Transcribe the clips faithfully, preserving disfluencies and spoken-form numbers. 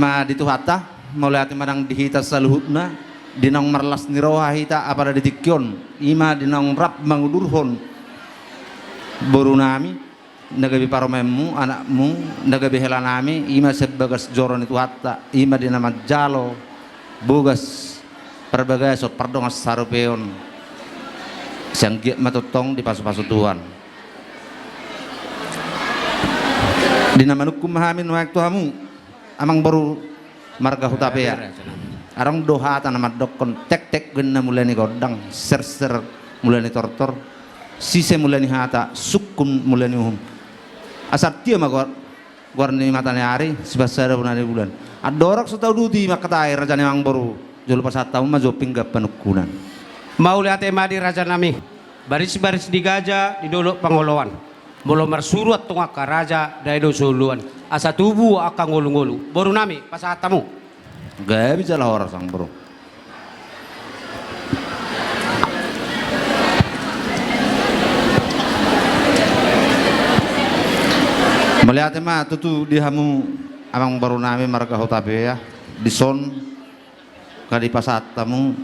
Ma di Tuhanta, mauliate ma nang di hita saluhutna, di naung marlas ni roha hita apala di tingki on, i ma di naung rap mangudurhon boru nami, na gabe parumaenmu, anakmu, na gabe hela nami, i ma sian bagas joro ni Tuhanta, i ma di na manjalo bogas parbagason pardongan sarupeon. Sai anggiat ma tongtong dipasupasu Tuhan. Di na manungkun ma hami nuaeng tu hamu, amangboru marga Hutapea. Adong do hata na mandokkon, tektek gena mula ni gondang, serser mula ni tortor, sise mula ni hata, sungkun mula ni uhum. Asa artia ma goar, goar ni mata ni ari, sipansada bona ni bulan. Andorang so tauduti mangkatai raja ni amangboru, jolo pasahat hamu ma jo pinggan panungkunan. Mauliate ma di raja nami. Baris-baris ni gaja di dolok pangoloan. Molo marsuru antong angka raja, dae do so oloan. Asa tubu angka ngolu-ngolu. Boru nami, pasahat hamu. Gabe jala horas, amangboru. Mauliate ma tutu di hamu, amangboru nami marga Hutapea, dison nga dipasahat hamu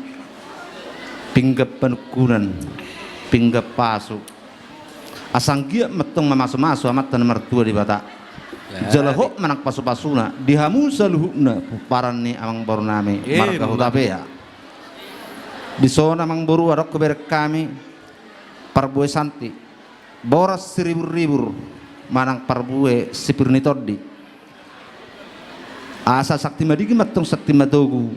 pinggan panungkunan, pinggan pasu. Asa anggiat ma antong mamasumasu Amanta na martua Debata. Ya. Jala hot ma nang pasupasuna di hamu saluhutna pomparan ni amangboru nami, eh, marga Hutapea. Dison, amangboru, adong hubereng hami parbue santi, boras siribur-ribur manang parbue sipir ni tondi. Asa santi madigi ma antong santi matogu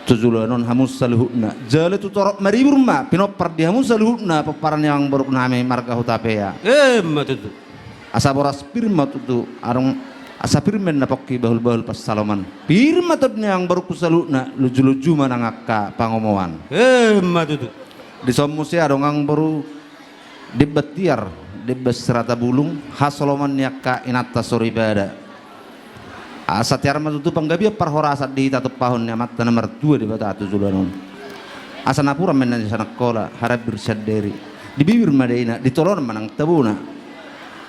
tu joloan on hamu saluhutna. Jala tu torop maribur ma pinompar di hamu saluhutna pomparan ni amangboru nami marga Hutapea. Emma tutu. Asa boras pir ma tutu, adong asa pir ma ninna pongki bahul-bahul pansaloman. Pir ma tondi ni amangborungku saluhutna, lunju-lunju ma nang angka pangomoan. Emma tutu. Dison muse adong, amangboru, demban tiar, demban sirata bulung, hasoloman ni angka inanta soripada. Asa tiar ma tutu panggabean parhorasan di hita tumpahon ni Amanta na martua Debata tu joloan on. Asa napuran ma ninna sian Angkola, harambir sian Dairi. Di bibir ma daina, di tolonan ma nang tabona.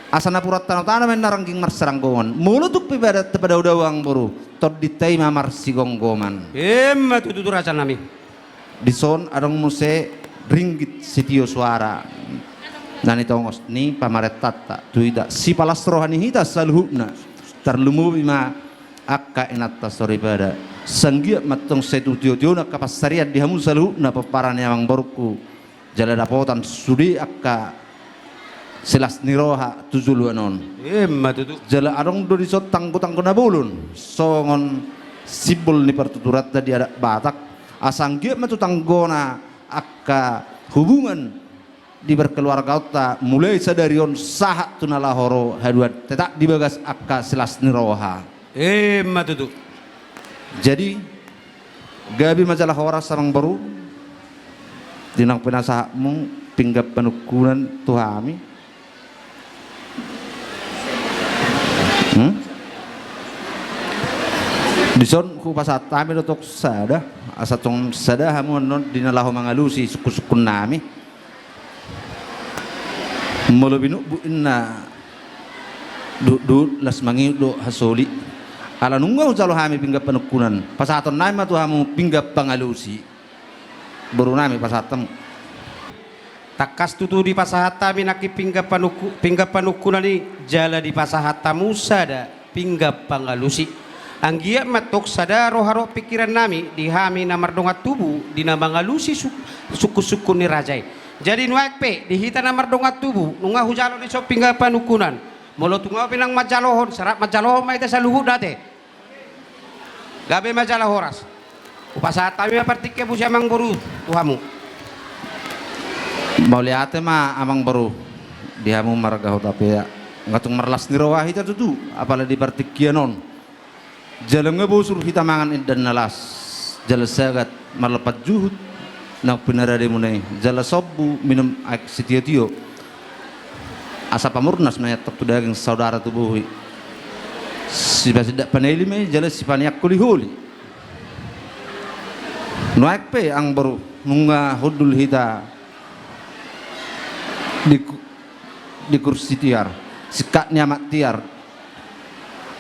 Asa napuran tano-tano ma ninna rangging marsaranggongan. Molo tung pe badan tapadao-dao, amangboru, tondinta i ma marsigomgoman. Emma tutu, raja nami. Dison adong muse ringgit sitio suara na nitongos ni pamarentanta tu hita, sipalas roha ni hita saluhutna, tarlumobi ma angka inanta soripada. Sai anggiat ma antong sai tu tio-tio ni angka pansarian di hamu saluhutna pomparan ni amangborungku, jala dapotan sude angka silas ni roha tu joloan on. Emma tutu. Jala adong do dison tanggo-tanggo na bolon songon simbol ni partuturanta di adat Batak. Asa anggiat ma tu tanggona angka hubungan di parkeluargaonta, mulai sadari on sahat tu na laho ro haduan, tetap di bagas angka silas ni roha. Emma tutu. Jadi, gabe ma jala horas, amangboru, di naung pinasahatmu pinggan panungkunan tu hami. Hmm? Dison hupasahat hami do tong sada, asa tong sada hamu annon di na laho mangalusi sungkun-sungkun nami. Molo binutbut inna duhut-duhut, las mangihut do hasoli. Ala nunga hujalo hami pinggan panungkunan, pasahaton nami ma tu hamu pinggan pangalusi. Boru nami, pasahat hamu. Tangkas tutu dipasahat hami nangkin pinggan panungku-, pinggan panungkunan i, jala dipasahat hamu sada pinggan pangalusi. Anggiat ma antong sada roha dohot pingkiran nami di hami na mardongan tubu di na mangalusi su-, sungkun-sungkun ni raja i. Jadi nuaeng pe di hita na mardongan tubu, nunga hujalo dison pinggan panungkunan. Molo tung ahu pe nang manjalohon, sai rap manjalohon ma hita saluhutna, ate. Gabe ma jala horas. Hupasahat hami ma partingkian muse, amangboru, tu hamu. Mauliate ma, amangboru, di hamu marga Hutapea. Nga tung marlas ni roha hita tutu, apala di partingkian on. Jala nga bosur hita mangan indahan na las, jala sagat marlompan juhut naung pinarademuna i, jala sombu minum aek sitio-tio. Asa pamurnas ma i antong tu daging, saudara tu bohi. Sipasindak paneli ma i, jala sipaneang holi-holi. Nuaeng pe, amangboru, nunga hundul hita di ku-, di kursi tiar, singkat ni amak tiar.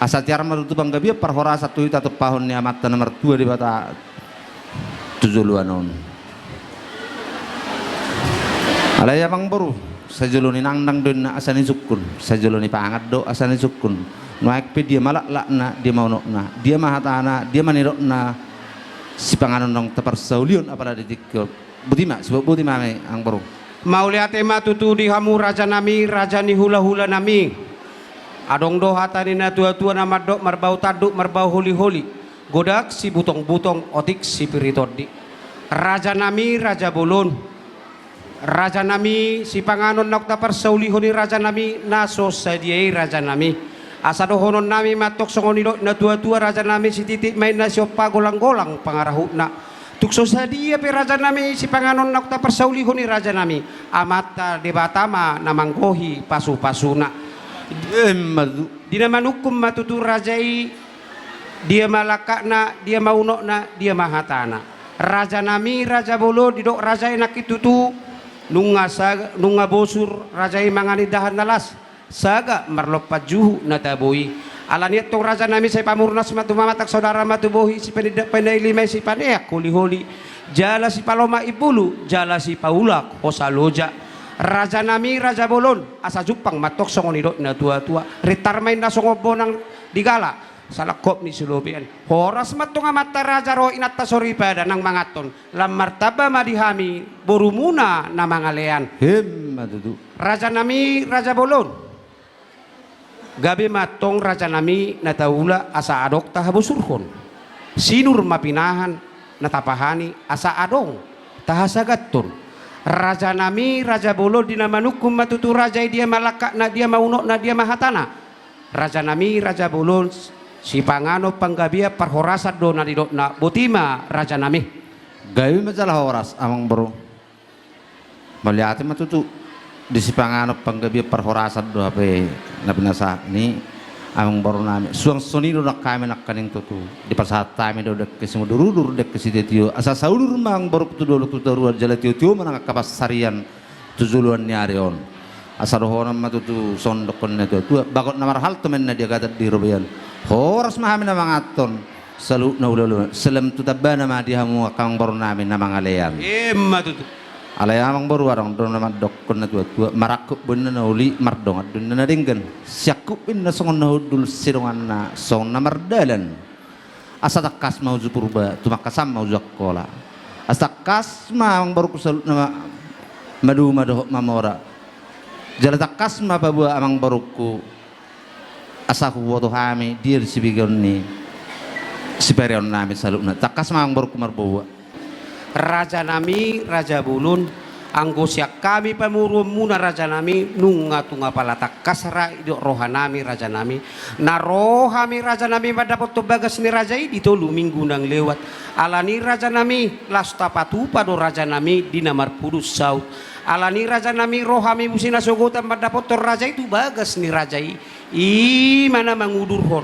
Asa tiar ma tutu panggabean parhorasan tu hita tumpahon ni Amanta na martua Debata tu joloan on. Alai amangboru, sai jolo ni nangdang do inna asa ni sungkun, sai jolo ni pangan do asa ni sungkun. Nuaeng pe dia ma laklakna, dia ma unokna, dia ma hatana, dia ma nidokna, sipanganon naung taparsaulihon apala di tingki on. Boti ma, siboan boti ma hami, amangboru. Mauliate ma tutu di hamu rajanami, raja ni hulahulanami. Adong do hata ni natuatua na mandok marbau tanduk, marbau holiholi. Godang sibutongbutong, otik sipir ni tondi. Rajanami, raja bolon. Rajanami, sipanganon naung taparsaulihon i rajanami, na so sadia i rajanami. Asa dohononnami ma antong songon nidok ni natuatua rajanami, sititik ma inna siompa, golanggolang pangarahutna. Tung so sadia pe rajanami sipanganon naung taparsaulihon i rajanami, Amanta Debata ma na manggohi pasupasuna. Emma tutu. Di na manungkun ma tutu raja i, dia ma langkatna, dia ma unokna, dia ma hatana. Rajanami, raja bolon, didok raja i nangkin tutu, nunga sa-, nunga bosur raja i mangan indahan na las, sagat marlompan juhut na tabo i. Alani i antong rajanami, sai pamurnas ma tu mamatang, saudara ma tu bohi, sipanindak panaili ma i, sipaneang holiholi, jala sipalomak imbulu, jala sipaulak hosa loja. Rajanami, raja bolon, asa jumpang ma antong songon nidok ni natuatua. Rintar ma inna songon bonang di gala, salangkop ni silobean. Horas ma antong amanta raja ro inanta soripada nang manganhon. Lam martamba ma di hami borumuna na mangalean. Emma tutu. Rajanami, raja bolon. Gabe ma antong rajanami na taula asa adong tahabosurhon. Sinur ma pinahan na tapahani asa adong tahasagathon. Rajanami, raja bolon, di na manungkun ma tutu raja i, dia ma langkatna, dia ma unokna, dia ma hatana. Rajanami, raja bolon, sipanganon panggabean parhorasan do na nidokna, boti ma rajanami. Gabe ma jala horas, amangboru. Mauliate ma tutu. Di sipanganon panggabean parhorasan do hape na pinasahat ni amangborunami. Suang songon i do nang hami nangkaning tutu. Dipasahat hami do dengke simudurudur, dengke sitiotio. Asa saudur ma amangboru tu dolok tu toruan, jala tiotio ma nang angka pansarian tu joloan ni ari on. Asa dohonon ma tutu songon dokkon ni natuatua, bagot na marhalto ma inna di agatan di robean. Horas ma hami na manganhon, saluhutna hulahula, salam tu tambana ma di hamu angka amangborunami na mangalean. Emma tutu. Alai amangboru, adong do na mandokkon natuatua, marangkup do inna na uli, mardongan do inna na denggan. Siangkup inna songon na hundul, sidonganna songon na mardalan. Asa tangkas ma uju Purba, tumangkasan ma uju Angkola. Asa tangkas ma amangborungku saluhutna ma-, maduma dohot mamora. Jala tangkas ma paboa amangborungku, asa huboto hami dia do sibegeon ni sipareonnami saluhutna. Tangkas ma amangborungku marboa. Rajanami, raja bolon, anggo sian hami pamoruonmuna rajanami, nunga tung apala tangkas ra didok rohanami rajanami. Na ro hami rajanami mandapothon bagas ni raja i di tolu minggu naung lewat. Alani rajanami, laos tapatupa do rajanami di na marpudun saut. Alani rajanami, ro hami muse nasogotan mandapothon raja i tu bagas ni raja i. I ma na mangudurhon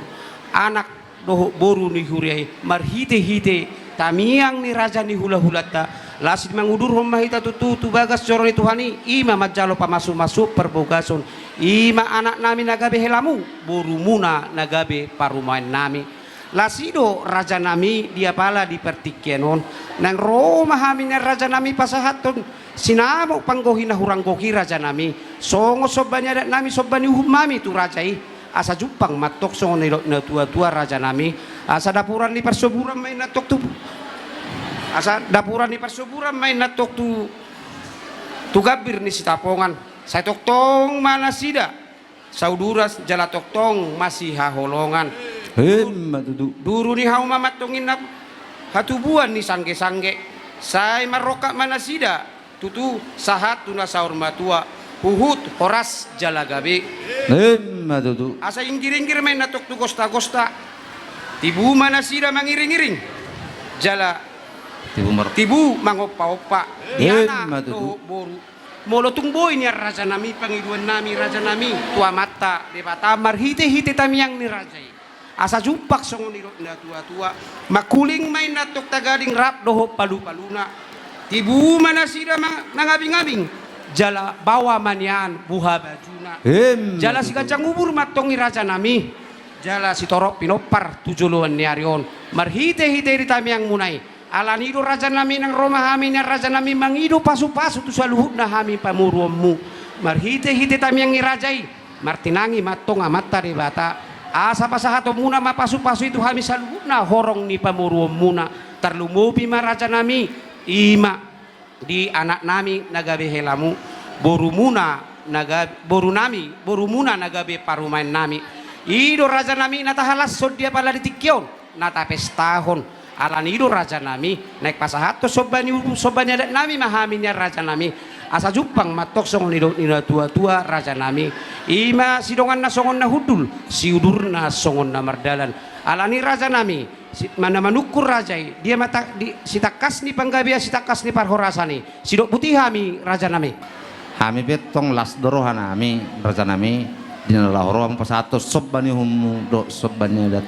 anak dohot boru ni huria i, marhitehite tangiang ni raja ni hulahulanta, laos mangudurhon ma hita tutu tu bagas joro ni Tuhan i, i ma manjalo pamasumasuon parbogason, i ma anaknami na gabe helamu, borumuna na gabe parumaennami. Laos i do rajanami di apala di partingkian on, naeng ro ma hami nian rajanami pasahathon sinamot panggohi na hurang gok i rajanami, songon somba ni adatnami, somba ni uhumnami tu raja i. Asa jumpang ma antong songon nidok ni natuatua rajanami. Asa dapuran ni parsoburan ma inna antong tu, asa dapuran ni parsoburan ma inna antong tu, tu gambir ni Sitapongan. Sai tongtong ma nasida sauduran jala tongtong masihaholongan. Emma tutu. Duru ni hauma ma antong inna hatubuan ni sanggesangge. Sai marrongkap ma nasida tutu sahat tu na saur matua, huhut horas jala gabe. Emma tutu. Asa inggiringgir ma inna antong tu gostagosta. Tibu ma nasida mangiringiring jala tibu mar-, tibu mangompaompa. Emma tutu. Di anak dohot boru. Molo tung boi nian rajanami pangidoannami rajanami tu Amanta Debata marhitehite tangiang ni raja i. Asa jumpang songon nidok ni natuatua, mangkuling ma inna antong tagading rap dohot palupaluna. Tibu ma nasida ma-, mangabingabing, jala baoa ma nian buhabajuna. Emma tutu. Jala siganjang umur ma antong i rajanami. Jala sitorop pinompar tu joloan ni ari on, marhitehite di tamiangmuna i. Alani i do rajanami, nang ro ma hami nian rajanami mangido pasupasu tu saluhutna hami pamoruonmu. Marhitehite tamiang ni raja i, martinangi ma antong Amanta Debata, asa pasahatonmuna ma pasupasu i tu hami saluhutna horong ni pamoruonmuna, tarlumobi ma rajanami, i ma di anaknami na gabe helamu, borumuna na ga-, borunami, borumuna na gabe parumaennami. I do rajanami na tahalashon di apala di tingki on, na tapestahon. Alani i do rajanami, naeng pasahathon somba ni u-, somba ni adatnami ma hami nian rajanami, asa jumpang ma antong songon nidok ni natuatua rajanami. I ma sidonganna songon na hundul, siudurna songon na mardalan. Alani i rajanami, si-, mana manungkun raja i, dia ma ta-, di, sitangkas ni panggabean, sitangkas ni parhorasan i. Sidok buti hami rajanami. Hami pe tong las do rohanami rajanami, di na laho ro hamu pasahathon somba ni uhummu dohot somba ni adat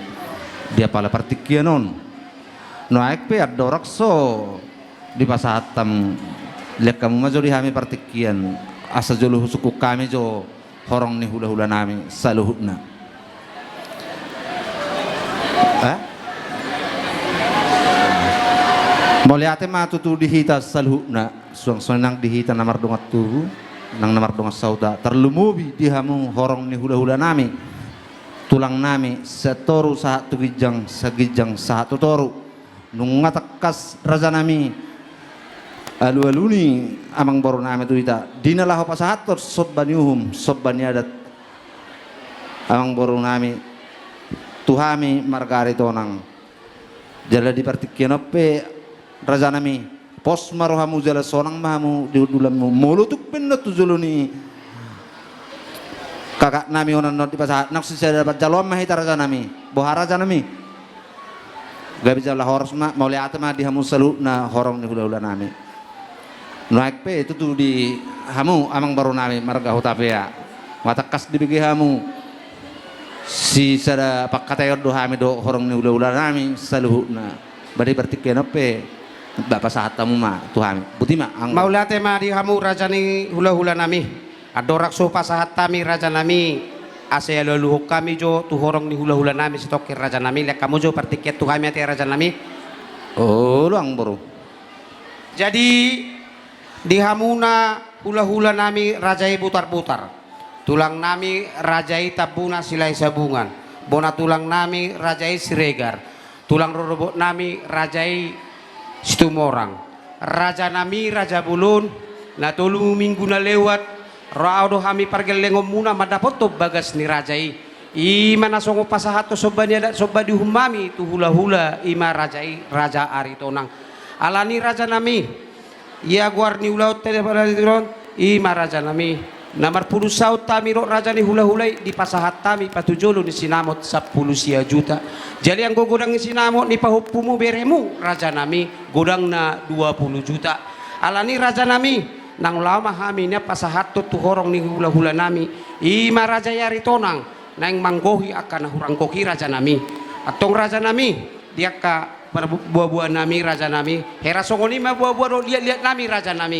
di apala partingkian on. Nuaeng pe andorang so dipasahat hamu, lean hamu ma jo di hami partingkian, asa jolo husungkun hami jo horong ni hulahulanami saluhutna. Eh? Mauliate ma tutu di hita saluhutna, suang songon i nang di hita na mardongan tubu, nang na mardongan sahuta, tarlumobi di hamu horong ni hulahulanami, tulangnami, satoru sahat tu ginjang, saginjang sahat tu toru. Nunga tangkas rajanami alualu ni amangborunami tu hita, di na laho pasahathon somba ni uhum, somba ni adat amangborunami tu hami marga Aritonang. Jala di partingkian on pe rajanami, pos ma rohamu jala sonang ma hamu di hundulanmu. Molo tung pe annon tu jolo ni kakaknami on annon dipasahat, nang sisada panjaloan ma hita rajanami. Boha rajanami? Gabe jala horas ma, mauliate ma di hamu saluhutna horong ni hulahulanami. Nuaeng pe tutu di hamu amangborunami marga Hutapea, nunga tangkas dibege hamu sisada pangkataion do hami dohot horong ni hulahulanami saluhutna. Ba di partingkian on pe, ba pasahat hamu ma tu hami. Boti ma, anggo. Mauliate ma di hamu raja ni hulahulanami. Andorang so pasahat hami rajanami, asa alualuhon hami jo tu horong ni hulahulanami sitongkin rajanami, lean hamu jo partingkian tu hami ate rajanami. Olo amangboru. Jadi di hamuna hulahulanami raja i Butarbutar, tulangnami raja i Tambuna Silahi Sabungan, bona tulangnami raja i Siregar, tulang rorobotnami raja i Situmorang, rajanami raja bolon, na tolu minggu na lewat ro do hami pargellengonmuna mandapothon bagas ni raja i. I ma na songon pasahathon somba ni adat somba ni uhum nami tu hulahula, i ma raja i Raja Aritonang. Alani rajanami, ia goar ni ulaonta di apala di tingki on, i ma rajanami, na marpudun saut hami dohot raja ni hulahula i, dipasahat hami patujolo ni sinamot sampulu sia juta. Jadi anggo godang ni sinamot ni pahompumu beremu rajanami, godangna dua pulu juta. Alani rajanami, nang laho ma hami nian pasahathon tu horong ni hulahulanami, i ma raja i Aritonang, naeng manggohi angka na hurang gok i rajanami. Antong rajanami, di angka parbuabuanami rajanami, hera songon i ma buabua dohot liatliatnami rajanami.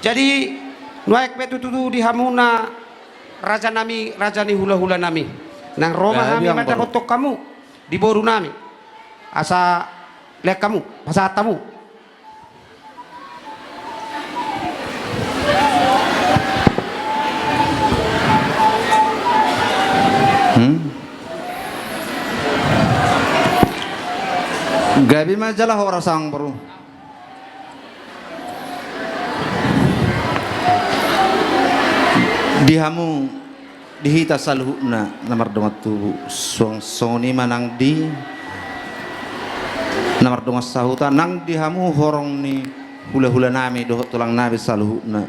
Jadi nuaeng pe tutu di hamuna rajanami, raja ni hulahulanami, nang ro ma hami mandapothon hamu di borunami, asa lean hamu, pasahat hamu. Hmm? Gabe ma jala horas amangboru. Di hamu, di hita saluhutna na mardongan tubu, suang songon i ma nang di na mardongan sahuta, nang di hamu horong ni hulahulanami dohot tulangnami saluhutna.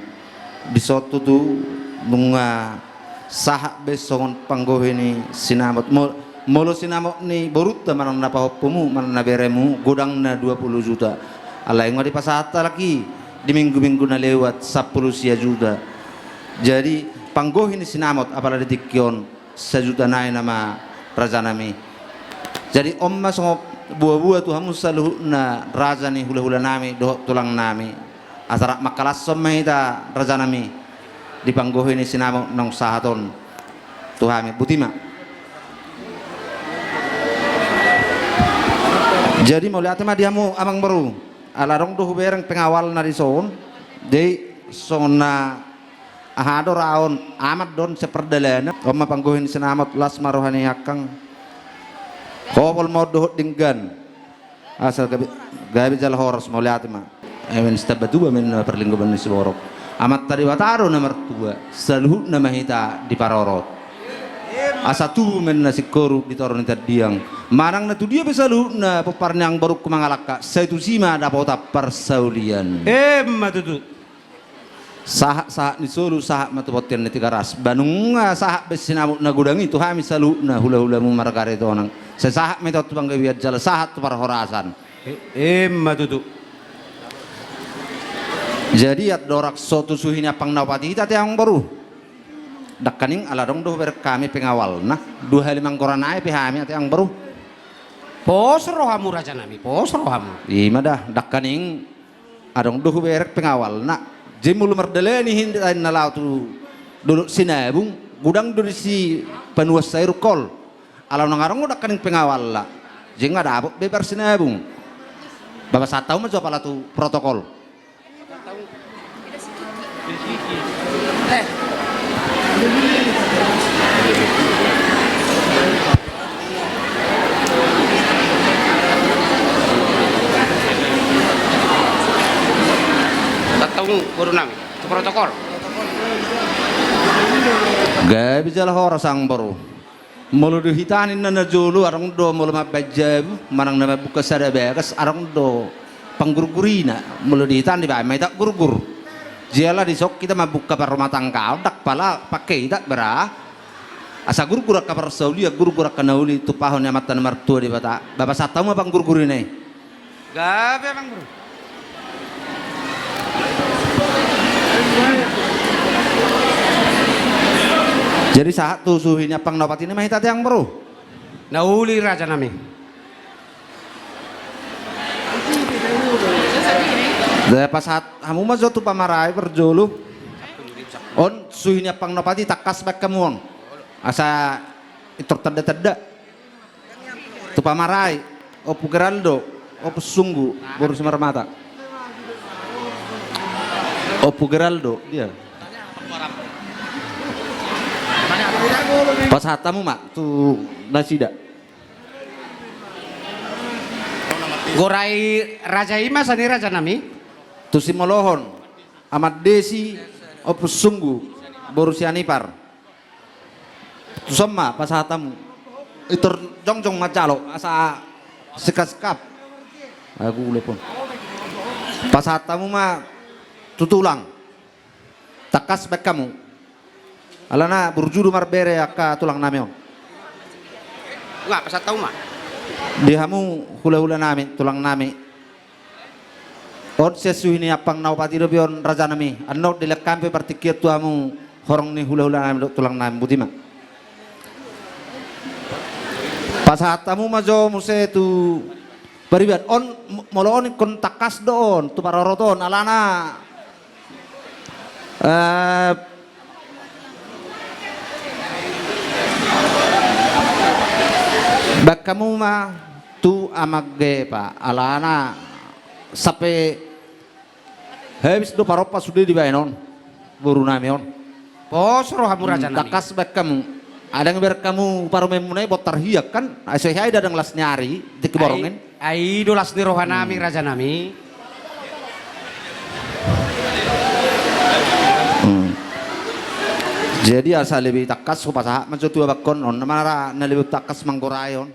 Dison tutu nunga sahat be songon panggohi ni sinamot. Mo-, molo sinamot ni borunta manang na pahompumu manang na beremu, godangna dua pulu juta. Alai nunga dipasahat halak i di minggu-minggu na lewat sampulu sia juta. Jadi panggohi ni sinamot apala di tingki on, sajuta nai nama rajanami. Jadi on ma songon buabua tu hamu saluhutna raja ni hulahulanami dohot tulangnami. Asa rap mangkalashon ma hita rajanami di panggohi ni sinamot naung sahat on tu hami. Boti ma. Jadi mauliate ma di hamu amang boru. Ala adong do hubereng pengawalna dison. Jadi songon na aha do ra on, amat do on sian pardalanan. On ma panggohi ni sinamot, las ma roha ni angkang. Hopol ma on dohot denggan. Asa gabe, gabe jala horas, mauliate ma. Amen. Sitamba tuba amen, parlinggoman ni siborok. Amanta Debata do na martua, saluhutna ma hita diparorot. Asa tubu amen na singkoru di toru ni tandiang. Manang na tudia pe saluhutna pomparan ni amang borungku mangalangka, sai tusi ma dapotan parsaulian. Emma tutu. Sahat-sahat ni solu, sahat ma tu bontean ni Tigaras. Ba nunga sahat be sinamot na godang i tu hami saluhutna hula-hulamu marga Aritonang. Sai sahat ma hita tu panggabean jala sahat tu parhorasan. E-, emma tutu. Jadi andorang so tu suhi ni ampang na opat i hita ate amang boru. Dangkaning ala adong do hubereng hami pengawalna. Dua hali manggora nai pe hami ate amang boru. Pos rohamu rajanami, pos rohamu. Ima da, dangkaning adong do hubereng pengawalna. Jadi molo mardalani hita na laho tu Dolok Sinabung, godang do disi panuan sayur kol. Ala unang adong do dangkaning pengawalna. Jadi nga dapot be parsinabung. Ba pasahat hamu ma jo apala tu protokol. Pasahat hamu boru nami tu protokol. Gabe jala horas amang boru. Molo di hita ninna na jolo adong do, molo mambaen jabu manang na mambuka sada bagas adong do panggurgurina. Molo di hita dibaen ma hita gurgur. Jala dison hita mambuka parrumatanggaon, ndang pala pangke hita bera. Asa gurgur angka parsaulian, gurgur angka na uli tumpahon ni Amanta na martua Debata. Ba pasahat hamu ma panggurgurina i. Gabe amang boru. Jadi sahat tu suhi ni ampang na opat i ma hita ate amang boru. Na uli rajanami. Pasahat hamu ma jo tu pamarai parjolo. On suhi ni ampang na opat i tangkas baen hamu on. Asa pintor tanda-tanda. Tu pamarai, Ompu Geraldo, Ompu Sunggu, boru Simarmata. Ompu Geraldo, dia. Pasahat hamu ma tu nasida. Gorai raja i ma sian i rajanami. Tu simolohon, Amang Desi, Ompu Sunggu, boru Sianipar. Tuson ma pasahat hamu. Pintor jongjong manjalo asa sikap-sikap. Agu ulepon. Pasahat hamu ma tu tulang. Tangkas baen hamu. Alana burju do marbere angka tulang nami on. Nga pasahat hamu ma. Di hamu hula-hula nami, tulang nami. On sian suhi ni ampang na opat i dope on rajanami. Annon dilehon hami pe partingkian tu hamu horong ni hula-hula nami dohot tulang nami, boti ma. Pasahat hamu ma jo muse tu pariban on, molo on ingkon tangkas do on tu parorot on alana. Eh, baen hamu ma tu Amang Gepa alana sampe habis do parompa sude dibaen on boru nami on. Pos rohamu rajanami. Tangkas baen hamu. Adong bereng hamu parumaenmuna i bontar hian kan. Ai so hea i dadang las ni ari di Kiborongin. Ai do las ni rohanami rajanami. Jadi asa lebih tangkas hupasahat ma jo tu abangkon on na mana na lebih tangkas manggorai on.